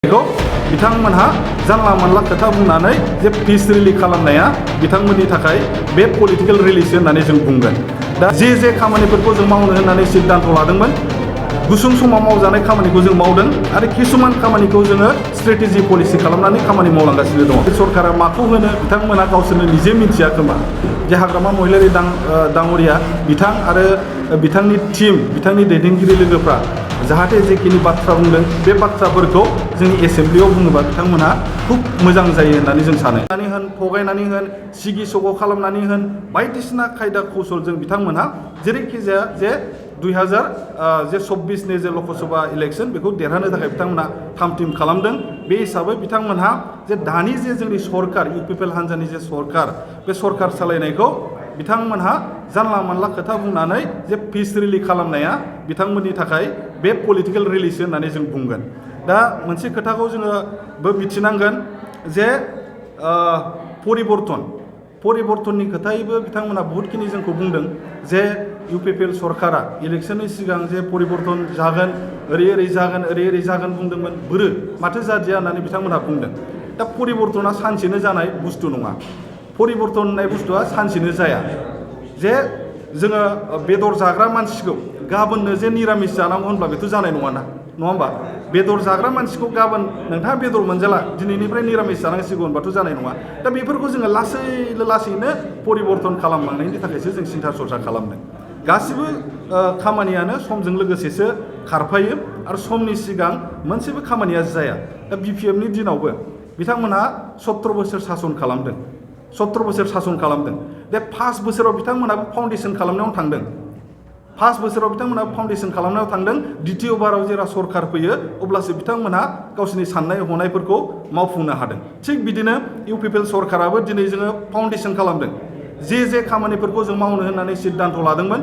बिथांमोनहा जानला मानला खोथा बुंनानै जे पिस रिलिज खालामनाया बिथांमोननि थाखाय बे पलिटिकल रिलिज होननानै जों बुंगोन। दा जे खामानिफोरखौ जों मावनो होननानै सिद्धांत लादोंमोन, गुसुं समाव मावजानाय खामानिखौ जों मावदों आरो किसुमान खामानिखौ जोङो स्ट्रेटेजि पलिसि खालामनानै खामानि मावलांगासिनो दङ। सरकारा माखौ होनो बिथांमोना गावसोरनो निजे मिथिया खोमा। जे हाग्रामा महिलारि दाङ'रिया बिथां आरो बिथांनि टीम, बिथांनि दैदेनगिरि लोगोफ्रा जाहाथे जेखिनि बाथ्रा बुंदों बे बाथ्राफोरखौ जोंनि एसेम्ब्लियाव बुङोबा बिथांमोनहा खुब मोजां जायो होननानै जों सानो। थगायनानै होन, सिगि सग' खालामनानै होन, बायदिसिना खायदा कौशलजों बिथांमोनहा जेरैखि जाया जे 2024 जे लकसभा इलेक्सन बेखौ देरहानो थाखाय बिथांमोनहा थाम-थिम खालामदों। बे हिसाबै बिथांमोनहा जे दानि जे जोंनि सरकार, इउपिपिएल हान्जानि जे सरकार, बे सरकार सालायनायखौ बिथांमोनहा जानला मानला खोथा बुंनानै जे पिस रिलिज खालामनाया बिथांमोननि थाखाय बे पलिटिकल रिलिज होननानै जों बुंगोन। दा मोनसे खोथाखौ जोङो मिथिनांगोन जे परिबर्तननि खोथायैबो बिथांमोना बहुतखिनि जोंखौ बुंदों जे इउपिपिएल सरकारा इलेक्सननि सिगां जे परिबर्तन जागोन, ओरै जागोन बुंदोंमोन, माथो जादिया होननानै बिथांमोनहा बुंदों। दा परिबर्तना सानसेनो जानाय बुस्थु नङा। परिबर्तन होननाय बुस्थुआ सानसेनो जाया। जे जोङो बेदर जाग्रा मानसिखौ गाबोननो जे निरामिस जानांगौ होनब्ला बेथ' जानाय नङा होमबा? बेदर जाग्रा मानसिखौ गाबोन नोंथाङा बेदर मोनजाला, दिनैनिफ्राय निरामिस जानांसिगौ होनबाथ' जानाय नङा। दा बेफोरखौ जोङो लासैनो परिबर्तन खालामलांनायनि थाखायसो जों सिन्था सरसा खालामदों। गासिबो खामानियानो समजों लोगोसेसो खारफायो आरो समनि सिगां मोनसेबो खामानिया जाया। दा बिपिएफनि दिनावबो बिथांमोनहा 17 बोसोर सासन खालामदों। 17 बोसोर सासन खालामदों। बे 5 बोसोराव बिथांमोनहाबो फाउन्डेसन खालामनायाव थांदों। 5 बोसोराव बिथांमोनहा फाउन्डेसन खालामनायाव थांदों। द्वितीय बाराव जेब्ला सरकार फैयो अब्लासो बिथांमोनहा गावसोरनि साननाय हनायफोरखौ मावफुंनो हादों। थिग बिदिनो इउपिपिएल सरकाराबो दिनै जोङो फाउन्डेसन खालामदों। जे खामानिफोरखौ जों मावनो होननानै सिद्धांत लादोंमोन,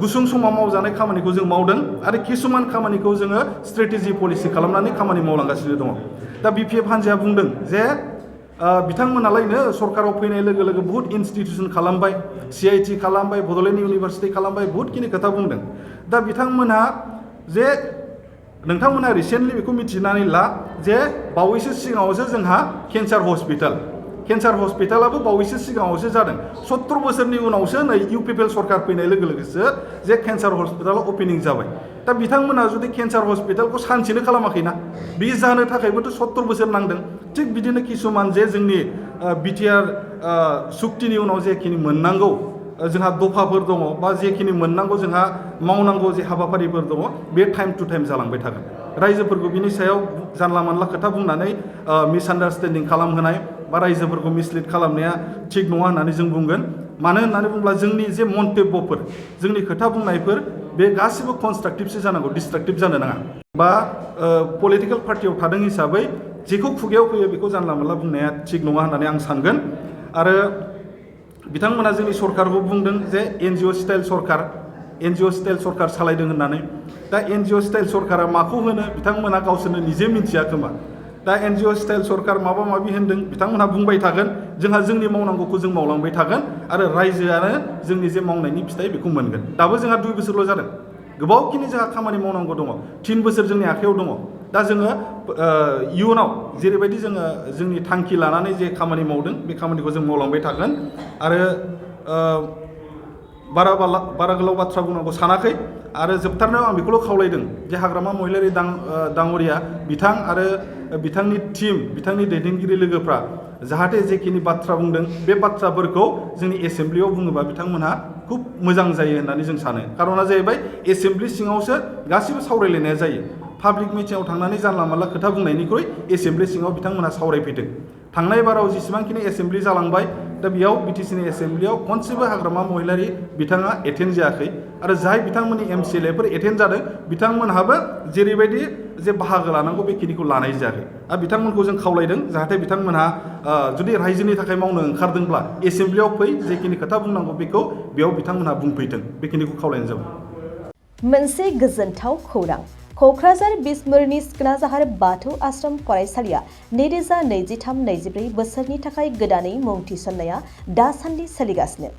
गुसुं समाव मावजानाय खामानिखौ जों मावदों आरो किसुमान खामानिखौ जोङो स्ट्रेटेजि पलिसि खालामनानै खामानि मावलांगासिनो दङ। दा बिपिएफ हान्जाया बुंदों जे बिथांमोनालायनो सरकाराव फैनाय लोगो लोगो बहुत इनस्टिटिउसन खालामबाय, CIT खालामबाय, बड'लेण्ड इउनिभारसिटि खालामबाय, बहुतखिनि खोथा बुंदों। दा बिथांमोनहा जे नोंथांमोनहा रिसेन्टलि बेखौ मिथिनानै ला जे बावैसो सिगाङावसो जोंहा केन्सार हस्पिटालाबो बावैसो सिगाङावसो जादों। 17 बोसोरनि उनावसो नै इउपिपिएल सरकार फैनाय लोगो लोगोसो जे केन्सार हस्पिटाला अपेनिं जाबाय। दा बिथांमोनहा जुदि केन्सार हस्पिटालखौ सानसेनो खालामाखैना, बे जानो थाखायबोथ' 17 बोसोर नांदों। थिग बिदिनो किसुमान जे जोंनि बिटिआर सुक्तिनि उनाव जेखिनि मोननांगौ जोंहा दफाफोर दङ बा जेखिनि मोननांगौ जोंहा मावनांगौ जे हाबाफारिफोर दङ, बे टाइम टु टाइम जालांबाय थागोन। रायजोफोरखौ बिनि सायाव जानला मानला खोथा बुंनानै मिसआन्डारस्टेन्डिं खालामहोनाय बा रायजोफोरखौ मिसलिड खालामनाया थिग नङा होननानै जों बुंगोन। मानो होननानै बुङोब्ला जोंनि जे मन्तब्यफोर, जोंनि खोथा बुंनायफोर, बे गासिबो कनस्ट्राक्टिभसो जानांगौ, डिस्ट्राक्टिभ जानो नाङा। बा पलिटिकेल पार्टियाव थादों हिसाबै जेखौ खुगायाव फैयो बेखौ जानला मानला बुंनाया थिग नङा होननानै आं सानगोन। आरो बिथांमोना जोंनि सरकारखौ बुंदों जे NGO स्टाइल सरकार सालायदों होननानै। दा NGO स्टाइल सरकारा माखौ होनो बिथांमोना गावसोरनो निजे मिथिया खोमा। दा NGO स्टाइल सरकार माबा माबि होनदों, बिथांमोनहा बुंबाय थागोन। जोंहा जोंनि मावनांगौखौ जों मावलांबाय थागोन आरो रायजोआनो जोंनि जे मावनायनि फिथाइ बेखौ मोनगोन। दाबो जोंहा 2 बोसोरल' जादों। गोबावखिनि जोंहा खामानि मावनांगौ दङ। 3 बोसोर जोंनि आखायाव दङ। दा जोङो इयुनाव जेरैबायदि जोङो जोंनि थांखि लानानै जे खामानि मावदों बे खामानिखौ जों मावलांबाय थागोन। आरो बारा गोलाव बाथ्रा बुंनांगौ सानाखै। आरो जोबथारनायाव आं बेखौल' खावलायदों जे हाग्रामा महिलारि दाङ'रिया बिथां आरो बिथांनि टीम, बिथांनि दैदेनगिरि लोगोफ्रा जाहाथे जेखिनि बाथ्रा बुंदों बे बाथ्राफोरखौ जोंनि एसेम्ब्लियाव बुङोबा बिथांमोनहा खुब मोजां जायो होननानै जों सानो। खारना जाहैबाय एसेम्ब्लि सिङावसो गासिबो सावरायलायनाया जायो। पाब्लिक मिटिङाव थांनानै जानला मानला खोथा बुंनायनिख्रुइ एसेम्ब्लि सिङाव बिथांमोनहा सावरायफैदों। थांनाय बाराव जेसेबांखिनि एसेम्ब्लि जालांबाय, दा बेयाव बिटिसिनि एसेम्ब्लियाव खनसेबो हाग्रामा महिलारि बिथाङा एटेन्ड जायाखै। आरो जाय बिथांमोननि MCLAफोर एटेन्ड जादों बिथांमोनहाबो जेरैबायदि जे बाहागो लानांगौ बेखिनिखौ लानाय जायाखै। आरो बिथांमोनखौ जों खावलायदों जाहाथे बिथांमोनहा जुदि रायजोनि थाखाय मावनो ओंखारदोंब्ला एसेम्ब्लियाव फै, जेखिनि खोथा बुंनांगौ बेखौ बेयाव बिथांमोनहा बुंफैथों, बेखिनिखौ खावलायनाय जाबाय। मोनसे गोजोनथाव खौरां। क'क्राझार बिसमुरिनि सिखोनाजाहार बाथौ आश्रम फरायसालिया 2023-24 बोसोरनि थाखाय गोदानै मुं थिसननाया दासान्दि सोलिगासिनो।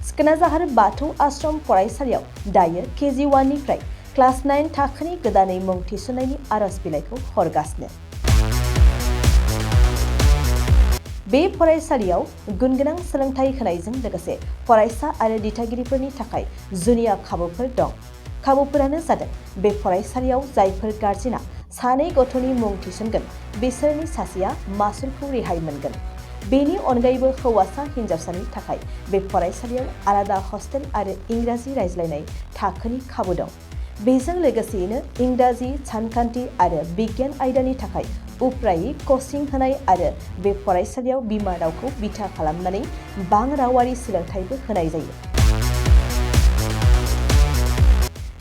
सिखोनाजाहार बाथौ आश्रम फरायसालियाव दायो KG 1 निफ्राय क्लास 9 थाखोनि गोदानै मुं थिसननायनि आर'ज बिलाइखौ हरगासिनो। बे फरायसालियाव गुनगोनां सोलोंथाइ होनायजों लोगोसे फरायसा आरो दिथागिरिफोरनि थाखाय जुनिया खाबुफोर दं। खाबुफोरानो जादों बे फरायसालियाव जायफोर गार्जेना सानै गथ'नि मुं थिसनगोन बिसोरनि सासेया मासुलखौ रेहाय मोनगोन। बेनि अनगायैबो हौवासा हिन्जावसानि थाखाय बे फरायसालियाव आलादा हस्टेल आरो इंराजि रायज्लायनाय थाखोनि खाबु दं। बेजों लोगोसेयैनो इंराजि, सानखान्थि आरो बिगियान आयदानि थाखाय उफ्रायै कचिं होनाय आरो बे फरायसालियाव बिमा रावखौ बिथा खालामनानै बां रावारि सोलोंथाइबो होनाय जायो।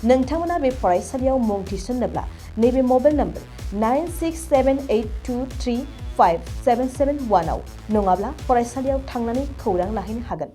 नोंथांमोना बे फरायसालियाव मुं थिसन्नोब्ला नैबे मबाइल नम्बर 9678235771 आव नङाब्ला फरायसालियाव थांनानै खौरां लाहैनो हागोन।